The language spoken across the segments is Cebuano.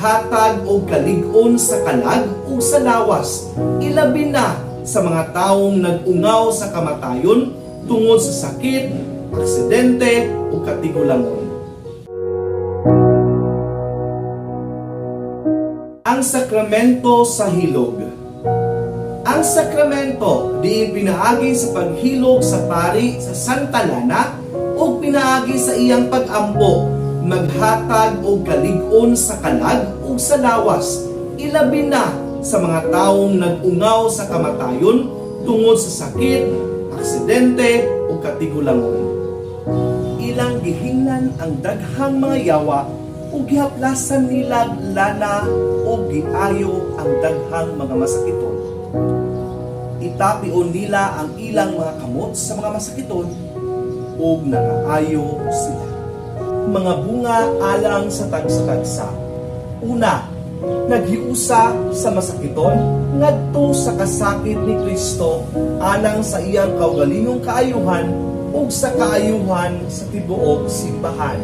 Naghatag og kalig-on sa kalag ug sa lawas, ilabi na sa mga taong nag-ungaw sa kamatayon tungod sa sakit, aksidente o katigulangon. Ang sakramento sa hilog. Ang sakramento diin pinaagi sa paghilog sa pari sa Santa Lana ug pinaagi sa iyang pag-ampo maghatag og kalig-on sa kalag ug sa lawas, ilabi na sa mga taong nag-ungaw sa kamatayon tungod sa sakit, aksidente o katigulangon. Ilang gihinglan ang daghang mga yawa ug gihaplasan nila lana ug giayo ang daghang mga masakiton. Itapion nila ang ilang mga kamot sa mga masakiton ug nangaayo sila. Mga bunga alang sa tagsa-tagsa. Una, naghiusa sa masakiton ngadto sa kasakit ni Kristo alang sa iyang kaugalingong kaayuhan ug sa kaayuhan sa tibuok simbahan.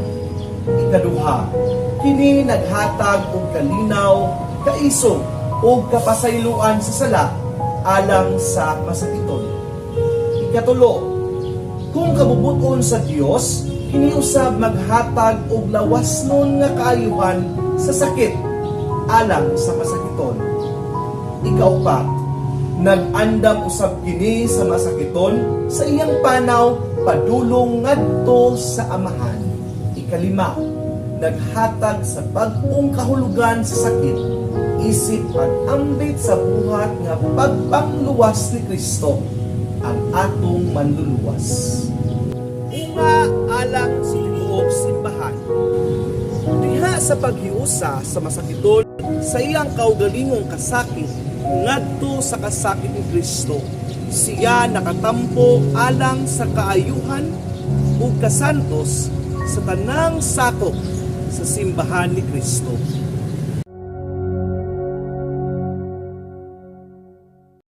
Ikaduha, kini naghatag og kalinaw, kaisog ug kapasayloan sa sala alang sa masakiton. Ikatulo, kung kabubuton sa Dios, kini usab maghatag og lawasnon nga kaayuhan sa sakit alang sa masakiton. Ikaupat, nag-andam usab kini sa masakiton sa iyang panaw padulong ngadto sa Amahan. Ikalima, naghatag sa bag-ong kahulugan sa sakit isip pag-ambit sa buhat nga pagpangluwas ni Kristo, ang atong manluluwas. Bunga alang sa tibuok simbahan. Diha sa paghiusa sa masakiton sa iyang kaugalingong kasakit ngadto sa kasakit ni Kristo, siya nakatampo alang sa kaayuhan ug kasantos sa tanang sakop sa simbahan ni Kristo.